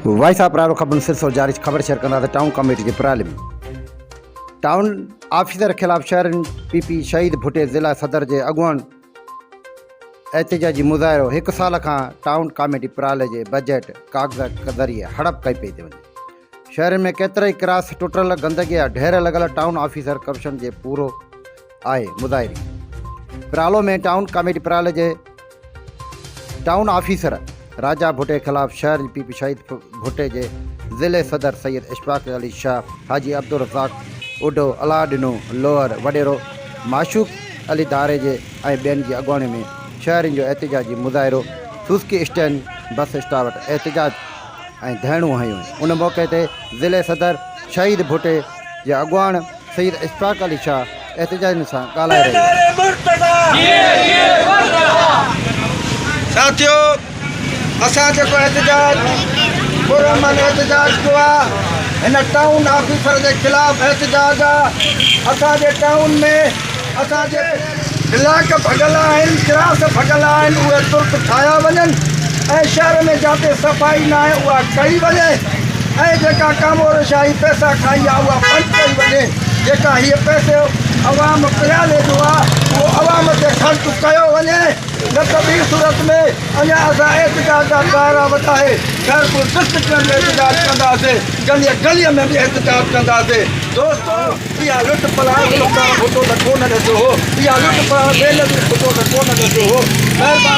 Voice of پرالو خبرن سلسلو جاري خبر شيئر ڪنداسين ٽائون ڪميٽي جي پرالي ۾ ٽائون آفيسر خلاف شهرين پي پي شهيد ڀٽي ضلع صدر جي اڳواڻ احتجاجي مظاهرو هڪ سال کان ٽائون ڪاميٽي پرالي جي بجيٽ ڪاغذ ذريعي هڙپ ڪئي پئي ٿي وڃي شهرين ۾ ڪيترائي ڪراس ٽٽل گندگي جا ڍير لڳل ٽائون آفيسر ڪرپشن جي پورو آهي مظاهري پرالو ۾ ٽائون ڪاميٽي پرالي جي ٽائون آفيسر راجا ڀٽي خلاف شهر جي پي پي شهيد ڀٽي جي ضلعي صدر سيد اشفاق علي شاهه، حاجي عبدالرزاق اوڍو، الله ڏنو لوهر، وڏيرو معشوق علي ڌاريجي ۽ ٻين جي اڳواڻي ۾ شهرين جو احتجاجي مظاهرو سوزڪي اسٽينڊ بس اسٽاپ وٽ احتجاج ۽ ڌرڻو هنيو ان موقعي تي ضلعي صدر شهيد ڀٽي جي اڳواڻ سيد اشفاق علي شاهه احتجاجين سان ڳالهائي رهيو هو. ساٿيو اسان جيڪو احتجاج پرامن احتجاج ڪيو آ هن ٽائون آفيسر جي خلاف احتجاج آ اسان جي ٽائون ۾ اسان جي بلاڪ ڀڳل آهن ڪراس ڀڳل آهن اهي ترت ٺاهيا وڃن ۽ شهر ۾ جاتي صفائي ناهي اها ڪئي وڃي ۽ جيڪا ڪامورو شاهي پئسا کائي آ اها بند ڪئي وڃي جيڪا هيء پئسو عوام پريالي جو آ اهو عوام تي خرچ ڪيو وڃي نه ته ٻي صورت ۾ اڃا اسان احتجاج جا دائرا وڌائي خيرپور ڊسٽرڪٽ ۾ به احتجاج ڪنداسين گليء گليء ۾ به احتجاج ڪنداسين دوستو اها لٽ پلاڻ ذوالفقار ڀٽو ته ڪونه ڏسيو هو اها لٽ پلاڻ بينظير ڀٽو ته ڪونه ڏسيو هو مهرباني.